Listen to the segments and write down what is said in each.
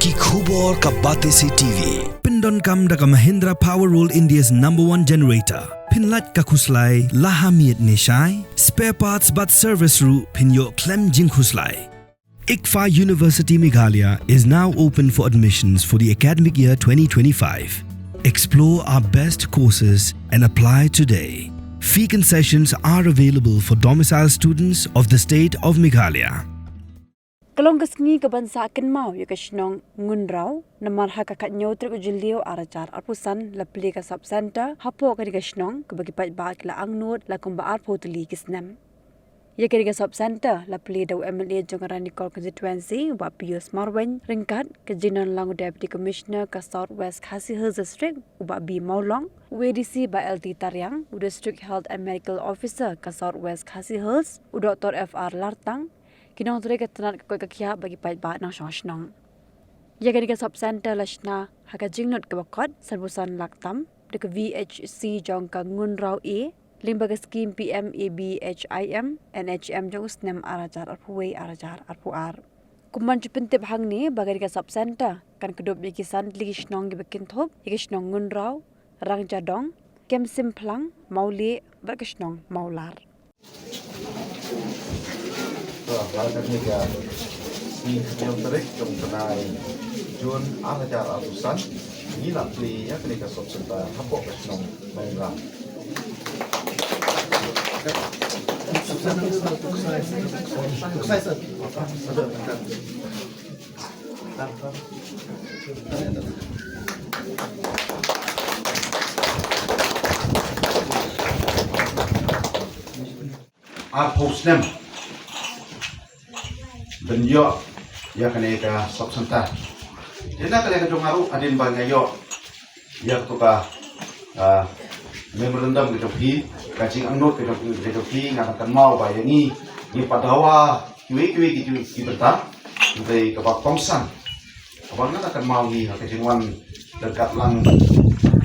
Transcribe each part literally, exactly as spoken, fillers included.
Ki khubor ka Batesi T V. Pyndonkam da ka Mahindra Power World, India's number one generator. Pynlait ka khuslai la ha miet ne shai. Spare parts bad service ruh pynïoh khlem jingkhuslai. ICFAI University Meghalaya is now open for admissions for the academic year twenty twenty-five. Explore our best courses and apply today. Fee concessions are available for domicile students of the state of Meghalaya. Ka long ka sngi kaban sah kynmaw ïa ka shnong Ngunraw, namar ha ka khathynñiew tarik u Jylliew arhajar arphew san la plie ka sub center hapoh kane ka shnong, kaba ki paidbah ki la angnud la kumba arphew tylli ki snem. Ïa kane ka sub center la plie da u M L A jong ka Ranikor constituency, u Bah Pius Marwein, ryngkat ka jingdon lang u Deputy Commissioner ka South West Khasi Hills District, u Bah B Mawlong, u A D C Bah L T Tariang, u District Health and Medical Officer ka South West Khasi Hills, u Doktor F R Lartang, ki nongtrei ka tnat ka koit ka khiah bad ki paidbah nongshong shnong. Ïa kane ka sub center la shna ha ka jingnud kaba khot sanphew san lak tam da ka V H C jong ka Ngunraw A, lyngba ka skim P M A B H I M N H M jong u snem arhajar arphew wei arhajar arphew ar. Kum ban shu pyntip hangne ba kane ka sub center kan kdup ïa ki san tylli ki shnong kiba kynthup ïa ka shnong Ngunraw, Rangjadong, Kemsimphlang, Mawlieh bad ka shnong Mawlar. Ba kane ka sngi khathynñiew tarik jong u bnai Jun arhajar arphew san, ngi la plie ïa kane ka sub center hapoh ka shnong Ngunraw. Arphew snem ban ïoh ïa kane ka sub center. Te na ka liang ka jong nga ruh, hadien ba nga ïoh ïa kato ka, ah, memorandum ka jong phi, ka jingangnud ka jong, ka jong phi, nga dang kynmaw ba ïa ngi, ngi pat dawa kiwei kiwei ki, ki bynta, hynrei kaba kongsan kaba nga dang kynmaw hi ha ka jingwan ryngkat lang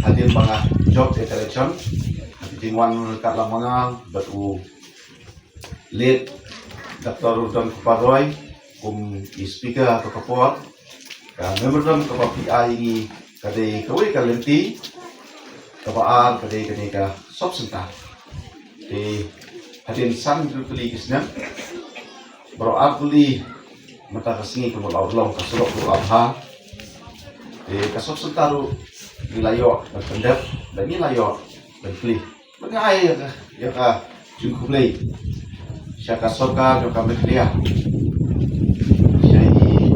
hadien ba nga jop ïa ka election, ha ka jingwan ryngkat lang ma nga bad u late Doctor Rutton Kupar Roy kum i speaker ha kato ka por. Ka memorandum kaba phi ai ïa ngi ka dei kawei ka lynti, kaba ar ka dei kane ka sub center. Te hadien san hynriew tylli ki snem, baroh ar tylli mynta ka sngi ka mut la urlong, ka surok ruh la bha. Te ka sub center ruh ngi la ïoh ban pyndep, bad ngi la ïoh ban plie. Bad nga ai ïa ka, ïa ka jingkhublei sha ka sorkar jong ka Meghalaya, sha i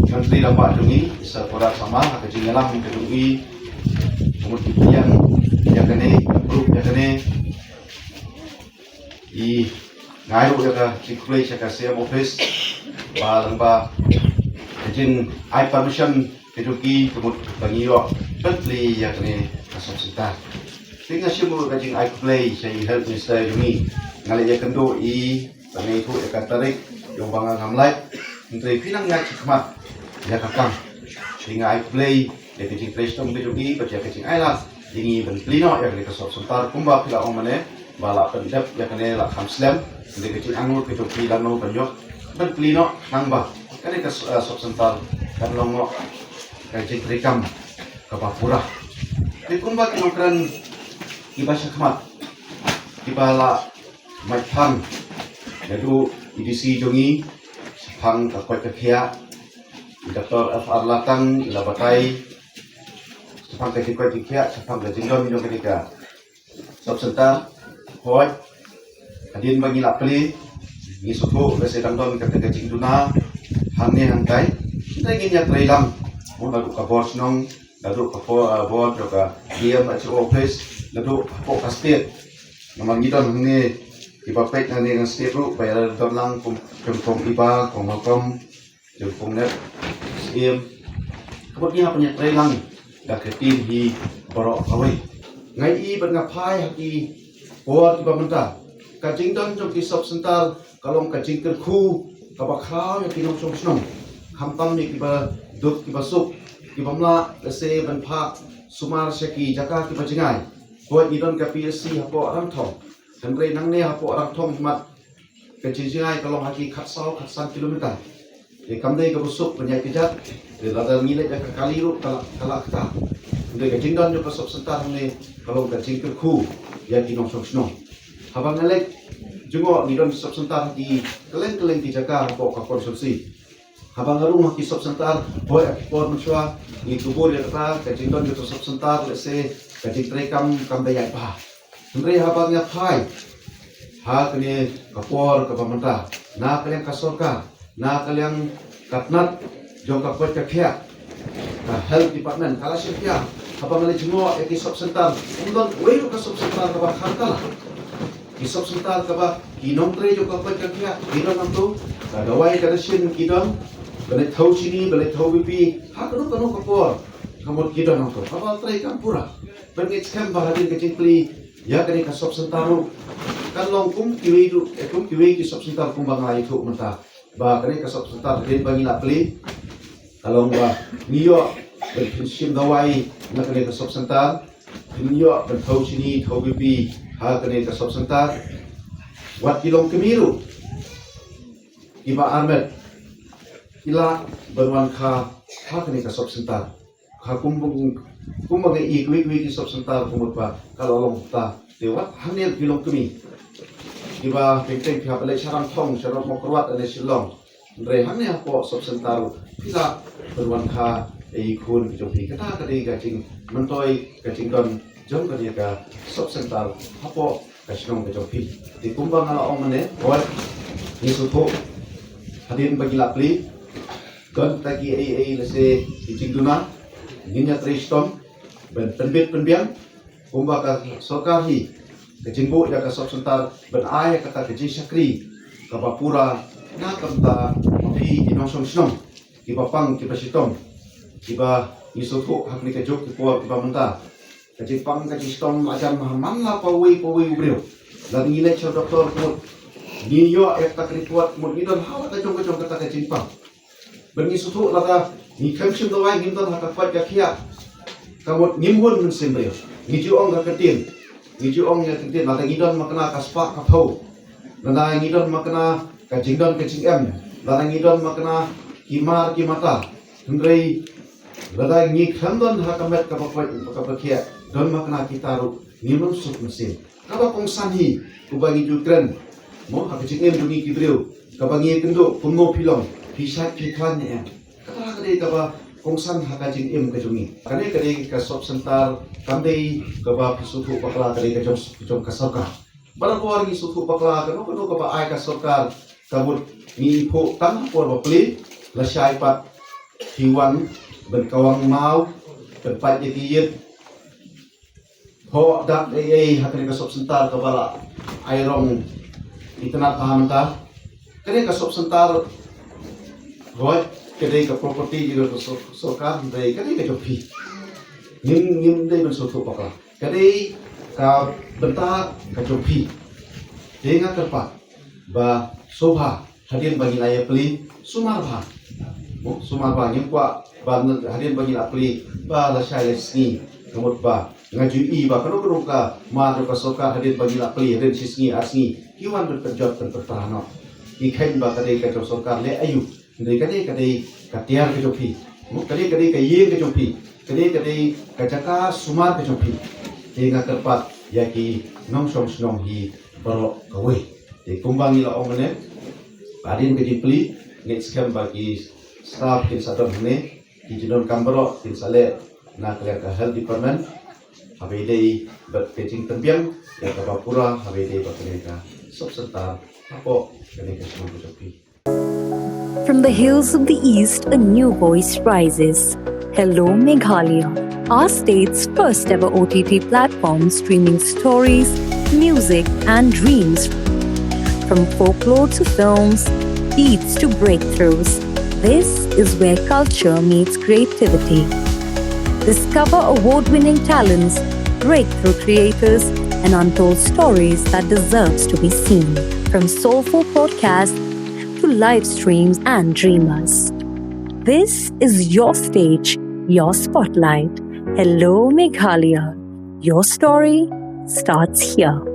Myntri Rangbah jong ngi, i Sir Conrad Sangma, ha ka jingïalam ka jong i, ka mut i pdiang ïa kane, i approve ïa kane. I nga ai ruh ïa ka jingkhublei sha ka C M office, ba lyngba ka jingai permission ka jong ki ka mut ba ngi ïoh ban plie ïa kane ka sub center. Te nga shim ruh ka jingai khublei sha i Health Minister jong ngi. Nga la ïakynduh ïa i ba nga ïathuh ïa ka tarik, ïoh ba nga ngam lait, hynrei phi nang ïaid shakhmat ïa ka kam. Te nga ai khublei ïa ka jingtrei shitom ka jong i bad ïa ka jingai lad ïa ngi ban plie noh ïa kane ka sub center kumba phi la ong mynne, ba la pyndep ïa kane la kham slem. Hynrei ka jingangnud ka jong phi lano ban ïoh ban plie noh, khnang ba kane ka, eh, sub center kan long noh ka jingtrei kam kaba pura. Te kumba ki nongkren kiba shakhmat, kiba la mait phang, naduh i D C jong ngi, shaphang ka koit ka khiah, i Doctor F R Lartang i la batai shaphang ka jingkoit jingkhiah, shaphang ka jingdon jong kane ka sub center. Hooid, hadien ba ngi la plie, ngi sngewthuh lehse dang don kata ka jingduna hangne hangtai. Hynrei ngin ïatrei lang, mo, naduh ka bor shnong, naduh ka por, ah, bor jong ka D M H O office, naduh hapoh ka state. Namar ngi don hangne kiba peit nangne ngan state ruh ba ïa don lang kum, kum, kum i Bah, kum Malcolm, jong Pung Nep, Syiem. Ka mut ngi hap ban ïatrei lang da ka team hi baroh kawei. Nga ïohi bad nga phai ha ki por kiba mynta, ka jingdon jong ki sub center ka long ka jingkyrkhu kaba khraw ïa ki nongshong shnong, khamtam ïa kiba duk kiba suk, kiba mlak lehse ban phah sumar sha ki jaka kiba jngai. Hooid, ngi don ka P H C hapoh Rangthong, hynrei nangne hapoh Rangthong mat ka jingjngai ka long ha ki khatsaw khatsan kilometer. Te kam dei kaba suk ban ïaid kjat, te lada ngi leit ïa ka kali ruh ka la, ka la kata. Te ka jingdon jong ka sub center hangne ka long ka jingkyrkhu ïa ki nongshong shnong. Haba nga leit jngoh ngi don sub center ha ki kylleng kylleng ki jaka hapoh ka constituency. Haba nga rung ha ki sub center, hooid ha ki por mynshuwa ngi kubur ïa kata, ka jingdon jong ka sub center, lehse ka jingtrei kam kam da ïaid bha. Hynrei haba nga phai ha kane ka por kaba mynta, na ka liang ka sorkar, na ka liang ka tnat jong ka koit ka khiah, ka health department ka la shim khia. Haba nga leit jngoh ïa ki sub center, ym don uwei ruh ka sub center kaba kham kylla. Ki sub center kaba ki nongtrei jong ka koit ka khiah ki don hangto, ka dawai ka dashin ki don, ba leit thew shini, ba leit thew B P, ha kano kano ka por ka mut ki don hangto. Haba trei kam pura. Ban ngeit skhem ba hadien ka jingplie ïa kane ka sub center ruh kan long kum kiwei ruh, eh, kum kiwei ki sub center kumba nga la ïathuh mynta. Ba kane ka sub center hadien ba ngi la plie, ka long ba ngi ïoh ban pynshim dawai na kane ka sub center, ngi ïoh ban thew shini, thew B P ha kane ka sub center. Wat ki longkmie ruh kiba armet ki lah ban wan kha ha kane ka sub center. Ka kum, kumba ngi i kiwei kiwei ki sub center kumba ka la long ta. Te wat hangne ki longkmie kiba teng teng ki hap leit sha Ramthong, sha Mawkyrwat ne Shillong. Hynrei hangne hapoh sub center phi lah ban wan kha ïa i khun ki jong phi. Kata ka dei ka jingmyntoi ka jingdon jong kane ka sub center hapoh ka shnong ka jong phi. Te kumba nga la ong mynne, hooid, ngi sngewthuh hadien ba ngi la plie, don kita kiei kiei lehse ki jingduna, ngin ïatrei shitom ban pynbit pynbiang. Kumba ka sorkar hi ka jingbuh ïa ka sub center ban ai ïa kata ka jingshakri kaba pura na ka bynta ma phi ki nongshong shnong kiba pang kiba shitom, kiba ngi sngewthuh ha kane ka juk ki por kiba mynta. Ka jingpang ka jingshitom la jan ha man la pawei pawei u briew. Lada ngi leit sha doktor, ka mut ngi ïoh ïa kata ka report, ka mut ngi don ha la ka jong ka jong kata ka jingpang. Ban ngi sngewthuh lada ngi khlem shim dawai, ngim don ha ka koit ka khiah, ka mut ngim hun mynsiem briew. Ngi ju ong ka ktien, ngi ju ong ïa ka ktien, lada ngi don makna ka spah ka phew, lada ngi don makna ka jingdon ka jingem, lada ngi don makna ki mar ki mata. Hynrei lada ngi khlem don ha ka met kaba koit kaba khiah, don makna kita ruh ngim suk mynsiem. Kaba kongsan hi uba ngi ju kren, mo, ha ka jingim jong ngi ki briew, kaba ngi ïakynduh kumno phi long, phi shait phi khlaiñ ne em. Kata ka dei kaba kongsan ha ka jingim ka jong ngi. Kane ka dei ka sub center, kam dei kaba phi sngewthuh bakla ka dei ka jong, ka jong ka sorkar. Barabor ngi sngewthuh bakla kano kano kaba ai ka sorkar, ka mut ngi phuh tang ha por ba plie, lashai pat phi wan ban kawang maw, ban pait ïa ki ïit. Ho dak ei ei ha kane ka sub center kaba la ai rong itynnad bha mynta. Kane ka sub center, hooid, ka dei ka property jong ka sor-, sorkar, hynrei ka dei ka jong phi. Ngim, ngim dei ban sngewthuh bakla. Ka dei ka bynta ka jong phi. Te nga kyrpad ba sngewbha hadien ba ngi la ïa plie, sumar bha. Mo, sumar bha, ngim kwah ba hadien ba ngi la plie ba lashai lashisngi, ka mut ba nga ju i ba kano kano ka mar jong ka sorkar hadien ba ngi la plie, hadien shisngi ar sngi ki wan ban pynjot ban pynpra noh. Ki kheiñ ba ka dei ka jong sorkar leh aïu. Hynrei ka dei, ka dei ka tiar ka jong phi. Mo, ka dei, ka dei ka ïing ka jong phi. Ka dei, ka dei ka jaka sumar ka jong phi. Te nga kyrpad ïa ki nongshong shnong hi baroh kawei. Te kumba ngi la ong mynne, hadien ka jingplie, ngeit skhem ba ki staff kin sa don hangne, ki jingdonkam baroh kin sa leh na ka liang ka health department. Haba ïadei bad ka jingpynbiang ïa kaba pura haba ïadei bad kane ka sub center hapoh kane ka shnong ka jong phi. From the hills of the East, a new voice rises. Hello, Meghalaya, our state's first ever O T T platform streaming stories, music, and dreams. From folklore to films, beats to breakthroughs, this is where culture meets creativity. Discover award winning talents, breakthrough creators, and untold stories that deserves to be seen. From soulful podcasts to live streams and dreamers. This is your stage, your spotlight. Hello, Meghalaya. Your story starts here.